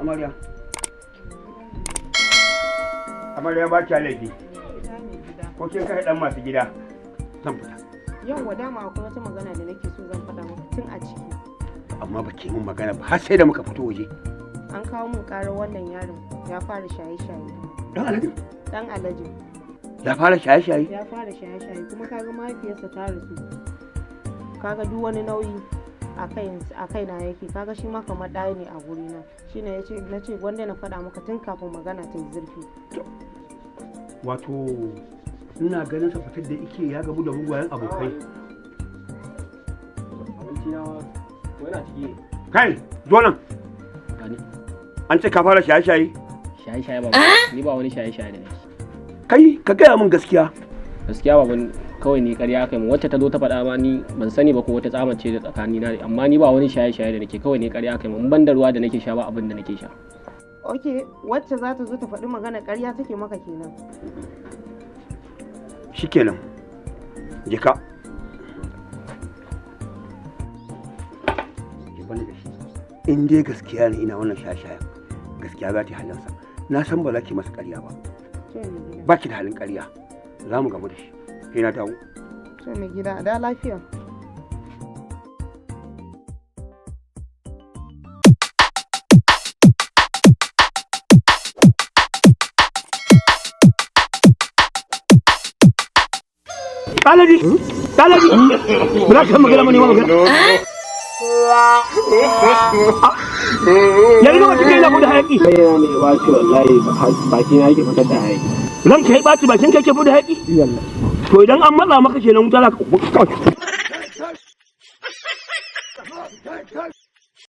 Amarya. Amarya, ba kya laifi. Ko kin kai dan masu gida? Zan fita. Yauwa, dama akwai wata magana da nake so zan faɗa maka tun a ciki. Amma ba ke mun magana ba har sai da muka fito waje. An kawo min ƙarar wannan yaron ya fara shaye-shaye. Dan Alhaji? Dan Alhaji. Ya fara shaye-shaye? Ya fara shaye-shaye, kuma kaga mahaifiyarsa ta rasu. Kaga duk wani nauyi a kaina yake, kaga shi ma kamar ɗaya ne a gurina. Shine yace nace gwanda na faɗa maka tun kafin magana ta yi zurfi. Wato ina ganin sa fitar da ike ya gamu da mugwayen abokai. Abinci na yana ciki. Kai, zo nan. Gani. An ce ka fara shaye-shaye. Shaye-shaye ba, ni ba wani shaye-shaye da nake. Kai, ka gaya min gaskiya. Gaskiya ba, kawai ni ƙarya aka yi min. Wacce ta zo ta faɗa ma ni ban sani ba ko wata tsamace da tsakani na, amma ni ba wani shaye-shaye da nake, kawai ni ƙarya aka yi min. Ban da ruwa da nake sha, ba abin da nake sha. Ok, wacce za ta zo ta faɗi magana ƙarya take maka kenan. Shikenan. Je ka. Ki bani da shi. In dai gaskiya ne ina wannan shaye-shayen, gaskiya za ta yi halinsa. Na san ba za ki masa ƙarya ba. To mai gida. Ba ki da halin ƙarya. Za mu gamu da shi. Sai na dawo. To mai gida, da lafiya. Alhaji! Alhaji! Ba za ka san magana ba ne ma magana. Ya riga bakin kai na da hayaki. Kai ne ba shi, wallahi baki na yake fitar da hayaki. Ranka ya ɓaci, bakin kai ke da hayaki. To idan an matsa maka kenan wuta za ka.